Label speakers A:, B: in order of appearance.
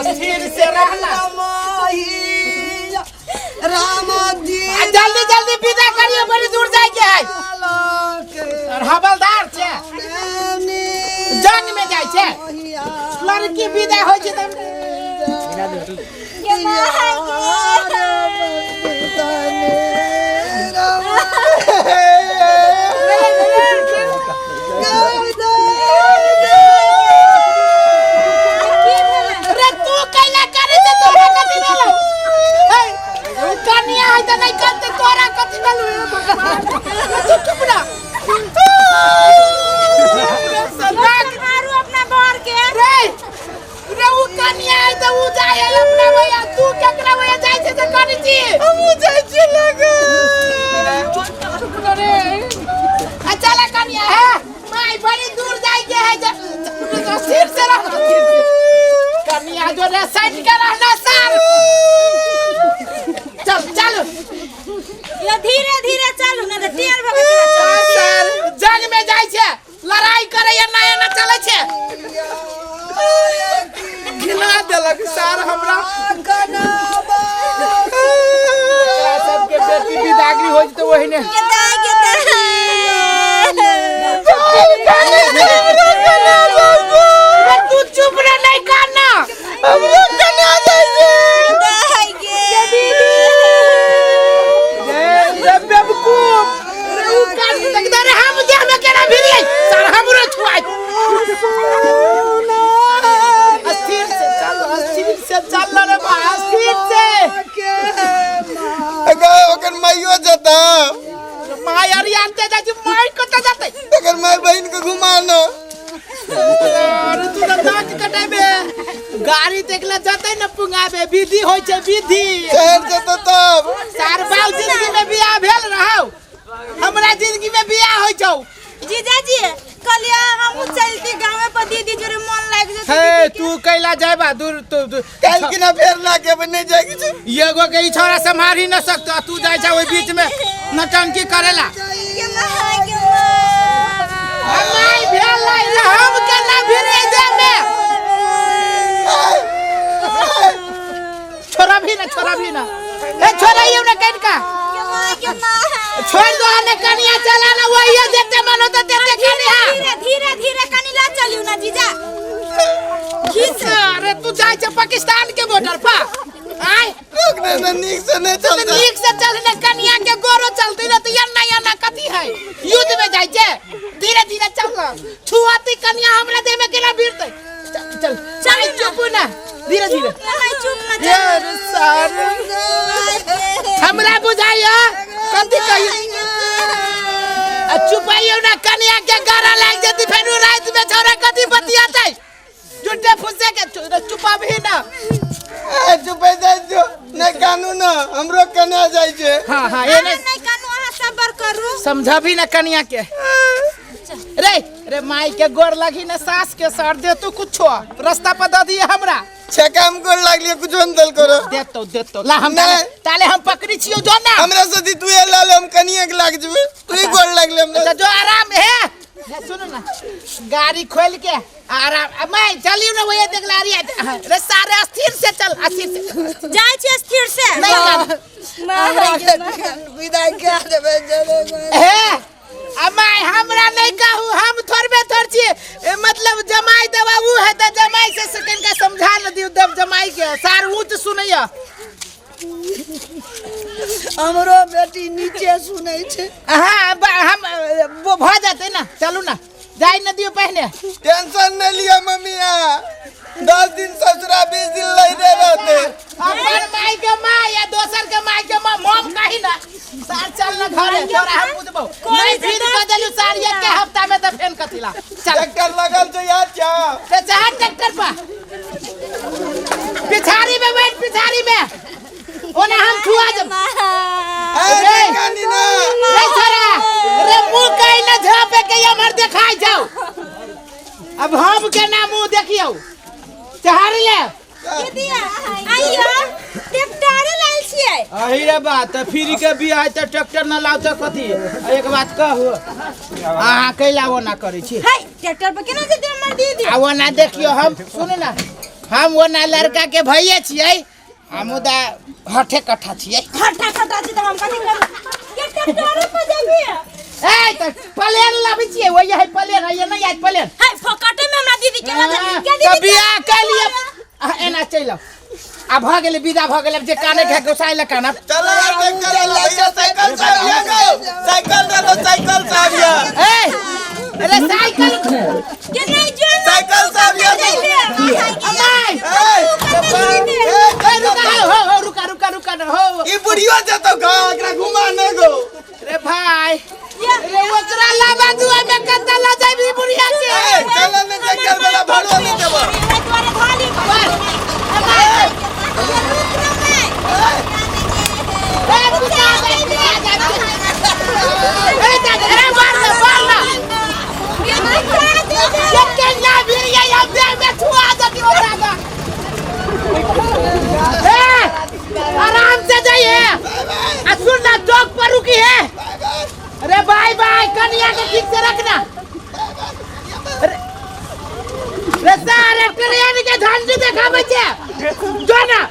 A: स्थिर से रहना।
B: राम जी
A: आ जल्दी जल्दी विदा करियो, बड़ी दूर जाए के है। और हवलदार छे, जंग में जाए छे, लड़की विदा होय छे त
C: के माय गे।
A: रे तू कैला करे छे, तोरा कथी भेलौ? ए उ कनिया है त नहीं करते, तोरा कथी भेलौ? हे भगवान, तू चुप ना।
C: मारू अपना बर के।
A: रे रे उ कनिया है त उ जाय है अपना भैया, तू केकरा भैया जाय छे से करै छी?
B: हमहूँ जाइ छियै लगे।
A: चुप ना रे। आ चल कनिया है माय, बड़ी दूर जाय के है, सिर से रहना, सिर से कनिया जो रे साइड के रहना सर। चल चल
C: यो धीरे धीरे चलू ना त टेर भऽ के चलू।
A: सर जंग में जाय छे, लड़ाई करे या नया ना चले छे। घिना देलक सर हमरा। एकरा सबके बेटी विदागरी हो जेतै ओहिने।
C: के दाय के दाय।
A: रे तू चुप रे, नहीं काना।
B: हमरो कन्या जाइ छै।
C: दाय गे।
A: रे रे बेवकूफ रे, उ कान देख दे रे, हम देह में केना भिड़ियै सर, हमरो छुआई। अस्थिर से चल, अस्थिर से चल रे भाई, अस्थिर से।
B: अगर ओकर माइयो जेता।
A: माय अरियानते जाइ छै, माय कतऽ जेतै?
B: ओकर माय बहिन के घुमा न।
A: अरे तू तऽ दाँत कटेबे, गाड़ी देखले जतै न पुंगाबे, विधि होइ छै विधि।
B: शहर जेता तब।
A: सार बाप जिंदगी में बियाह भेल रहौ, हमरा जिंदगी में बियाह होइ छौ।
C: जीजाजी कहलियै हमहूँ चलती गाँवे पर, दीदी जोरे मन लागि जेतै।
A: हे तू कैला जाबा दूर तू
B: काल्हि किना फेर ला के नहीं जाय के छै।
A: एगो के ई छोरा सम्हार ही न सकतो, तू जाइ छा ओहि बीच में नटंकी करेला।
C: के माय के माय।
A: माय भेल रे, हम केना भिड़े दे में। छोरा भी ना, छोरा भी ना, ए छोरा ये ना कनका।
C: के माय के माय।
A: छोड़ दो ने कनिया, चला ना वही जेते मन होते तेते कनिया।
C: धीरे धीरे धीरे कनी ला चलियो ना जीजा, खींच।
A: अरे तू जाइ छे पाकिस्तान के बॉर्डर पर आय।
B: रुक ने ना, नीक से नहीं
A: तो
B: चलता।
A: नीक से चल ने कनिया के गोरो चलती ना तो ये ना कथी है, युद्ध में जाइ छे। धीरे धीरे चल ना, छुआती कनिया हमरा देह में केना भिड़तै? चल चल चल, चुप ना, धीरे धीरे।
C: नहीं चुप ना।
A: यार सर हमरा बुझाइया कथी कही। आ चुपाइयो ना, कनिया के गारा लाग जेती फेनु रात में, छोरा कथी बतियातै झूठे फुसे के। चुपा भी ना।
B: ए चुपे जाइ छौ नहीं कानू ना, हमरो कन्या जाइ छै।
A: हाँ हाँ एने
C: नहीं कानू, अहाँ सबर करू।
A: समझा भी ना कनिया के। रे रे माई के गोर लगी ना, सास के सर दे तू कुछो रास्ता पर दे दिए हमरा।
B: छेका हम गोर लागलिए, कुछो नहीं दल करो।
A: देतो देतो ला हम।
B: नहीं।
A: ताले हम पकड़ी छियो जो ना।
B: हमरा से दी तू ये लाल, हम कनिया के लाग जेबे, तू ही गोर लागले हमरा।
A: तो जो आराम है, हे सुनो ना, गाड़ी खोल के आराम। अब मैं चलियो ना वही देख ला रही है रे सारे। अस्थिर से चल, अस्थिर से।
C: जाइ छी स्थिर से।
A: नहीं कर।
C: माय के माय।
B: विदाई कए देबै जरे।
A: हे अमाय हमरा नहीं कहू, हम थोड़बे थोड़ छियै। ए, मतलब जमाई देवा उ है त जमाई से से कनिका समझा न दियौ देव जमाई के, सार ऊँच सुनैया।
D: हमरो बेटी नीचे सुनै छै।
A: हाँ हम वो भऽ जेतै ना, चलू ना, जाय न दियौ पहिने।
B: टेंशन नहीं लिया मम्मिया, 10 दिन ससुरा 20 दिन लैरे रहते।
A: अपन माई के माँ या दोसर के माई के माँ मोम कही ना। सार चल ना घरे, तोरा हम बुझबौ नहीं। फिर कह देलु सार एक के हफ्ता में त फेन कथिला चल।
B: ट्रैक्टर लगल छै यार चा।
A: ते चाहे ट्रैक्टर पर पिछाड़ी में बैठ, पिछाड़ी में ओना हम छुआ जब।
B: ए
A: रे।
B: कानी ना।
A: रे छोरा रे, मुंह कहीं ना झापे के हमर देखाई जाओ। अब हम के ना मुंह देखियो, चहारी ले।
C: दीदी आइयो, ट्रैक्टर लायल छियै।
A: अही रे बात, त फ्री के बियाह है त ट्रैक्टर न लाउ त कथी? एक बात कहू, अहाँ कैला ओना करै छी?
C: है ट्रैक्टर पर केना जेतै हमर दीदी?
A: आ ओना देखियो, हम सुनू ना, हम ओना लड़का के भैये छियै आ मुदा हठे कट्ठा छियै।
C: हट्टा खट्टा छी तऽ हम कथी करू? के ट्रैक्टर पर जेबी?
A: ए तऽ प्लेन लाबै छियै, ओहि है प्लेन है, नहि आयत प्लेन।
C: है फोकटे में हमरा दीदी के लगा के
A: तऽ
C: दीदी।
A: बियाह कऽ लिअ आ एना चलि आउ। आ भऽ गेलै, विदा भऽ गेलै। आब जे कानै के गोसाइ लए कानब।
B: चलो यार, ट्रैक्टर वाला भैया, साइकिल से आबिया गो, साइकिल दे दो, साइकिल से आबिया।
A: ए अरे साइकिल
C: के नहीं जो
B: साइकिल से आबिया गो।
A: अमाय।
B: ए, ए,
A: ए रुका हो हो, रुका रुका रुका न हो।
B: ई बुढ़ियो जेतो गा, एकरा घुमा ने गो।
A: रे भाई रे, ओकरा लाबा दुआ में कत्ता ला जाबी बुढ़िया के।
B: ए चलो ने, ट्रैक्टर वाला भाड़ो नहीं देबो।
A: ए पिता जाय, पिता जाय। ए दादा, अरे मार ना, मार ना। ये केन्या भिड़िया या देह में छुआ जति ओकरा का। ए आराम से जाइए आ सुन ना, चौक पर रुकी है। अरे बाय बाय, कन्या के ठीक से रखना। अरे रे सारे ट्रेन के झंडी देखाबै छै, जो ना।